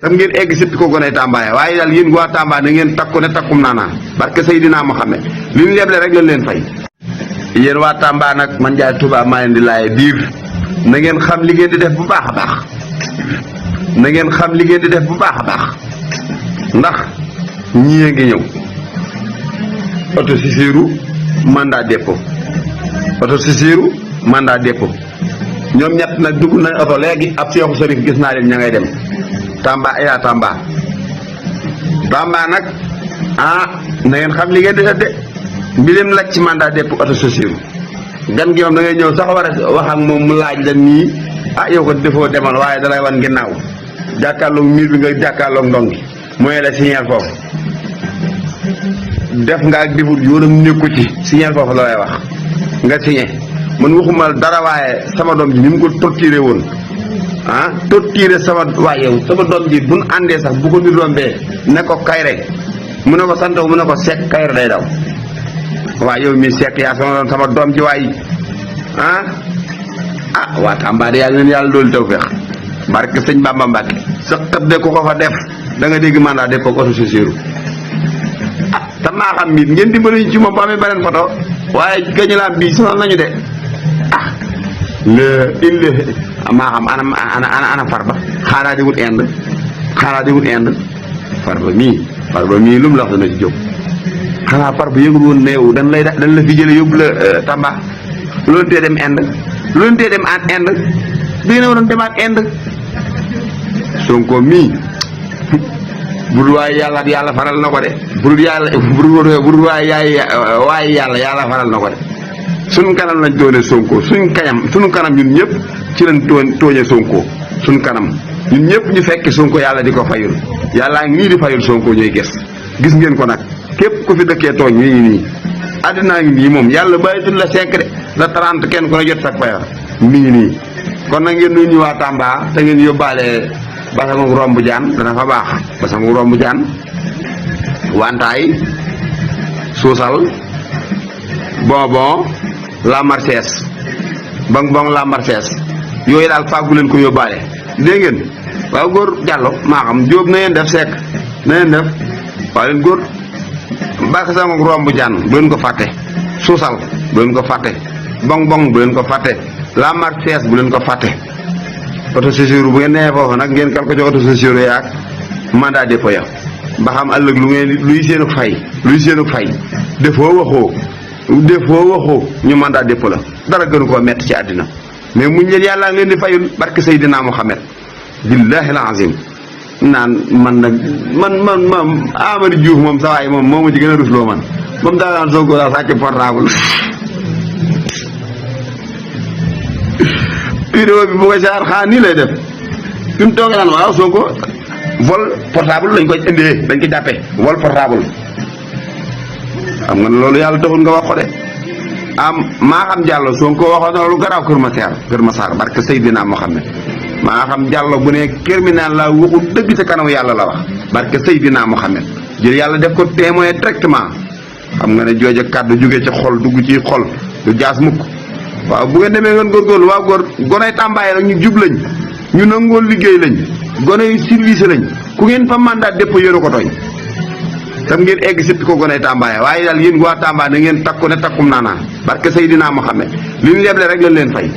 tam ngeen egg sippi ko gonay Tamba ya waaye daal yéen waa Tamba na ngeen takku ne takkum naanaa barke Seydina Muhammad li ñu leble rek lañ leen fay. yéen waa Tamba nag man Ndiaye Touba maa leen di laaye biir na ngeen xam li ngeen di def bu baax a baax na ngeen xam li ngeen di def bu baax a baax ndax ñii ngi ñëw auto sisiru mandat dépôt auto sisiru mandat dépôt ñoom ñett nag dugg nañ auto léegi ab Seexu Sërif gis naa leen ña ngay dem Tamba ila Tamba nag na ngeen xam li ngeen di def de mbilim laaj ci mandat dépôt auto sisiru gan gi moom da ngay ñëw sax war a wax ak moom mu laaj la nii yow ko defoo demal waaye dalay wan ginnaaw jàkkaarloog miir bi nga jàkkaarloog ndong gi mooy la signal foofu def nga ak defut yoonam nekku ci signal foofu la lay wax nga signé man waxuma dara waaye sama doom ji ni mu ko torturé woon torturé sama waaye yow sama doom ji buñ àndee sax bu ko nit rombee ne ko kayre mu ne ko santaw mu ne ko sekk kayre day daw waaye yow mi sekk yaa sama doom ji waay waa Tamba de yàlla leen yàlla doolu tawfeex barke sëñ Bamba Mbàkke sa xët de ku ko fa def da nga dégg mandat dépôt auto sisiru te maa xam mit ngeen dimbali ñu ci moom ba amee beneen photo waaye gañu laam bii sonal nañu de maa xam ana Farba xaaraa di wut ind Farba mii lu mu la wax dana ci jóg xanaa Farba yëgul woon ne yow dañ la fi jële yóbbu la Tamba loolu tee dem ind loolu tee dem en ind bii na waroon demaat ind Sonko mii bur waaye yàlla faral na ko de bur waaye yàlla faral na ko de suñ kanam lañ doone Sonko suñ kanam ñun ñëpp ci lañ tooñe Sonko suñ kanam ñun ñëpp ñu fekk Sonko yàlla di ko fayul yàllaa ngi nii di fayul Sonko ñuy gis ngeen ko nag képp ku fi dëkkee tooñ mi ngi nii àddinaa ngi nii moom yàlla bàyyitul la 5 de la 30 kenn ku ne jot sak payar mi ngi nii kon nag ngeen nuyu ñu waa Tamba te ngeen yóbbaale basangu romb jaan dana fa baax basangu romb jaan wantaay suusal bonbon la Marseillaise bong la Marseillaise yooyu daal fàggu leen ko yóbbaale dégg ngeen waaw góor Diallo maa xam Jóob na ngeen def Seck na ngeen def waaw leen góor basangu romb jaan bu leen ko fàtte suusal bu leen ko fàtte bong bu leen ko fàtte la Marseillaise bu leen ko fàtte auto sisiru bu ngeen nee foofu nag ngeen kal ko ci auto sisiru yaak mandat dépôt ya ba xam ëllëg luy seenu fay defoo waxoo ñu mandat dépôt la dara gënu koo metti ci àddina mais muñ leen yàlla leen di fayul barke Seydina Muhammad billahi alazim naan man Amadou Diouf moom sa waay moom moo ma ci gën a rusloo man moom daa daan Sonko daa sàcc portable vidéo bi bu ko saar xaa nii lay def fi mu toogee naan waaw Sonko vol portable lañ koy indee dañ ko jàppee vol portable xam nga loolu yàlla taxul nga wax ko de maa xam Diallo Sonko waxoon na lu garaaw Kër Massar barke Seydina Mohamed maa xam Diallo bu ne criminel la waxul dëgg ca kanamu yàlla la wax barke Seydina Mohamed jël yàlla def ko témoin directement xam nga ne jooja kàddu jóge ci xol dugg ci xol du jaas mukk waaw bu ngeen demee ngeen góorgóorlu waaw gonay Tamba yi nag ñu jub lañ ñu nangoo liggéey lañ gone yu service lañ ku ngeen fa mandat dépôt yéen a ko tooñ tam ngeen egg sippi ko gonay Tamba yi waaye daal yéen waa Tamba na ngeen takku ne takkum naanaa barke Seydina Mohamed li ñu leble rek lañ leen fay.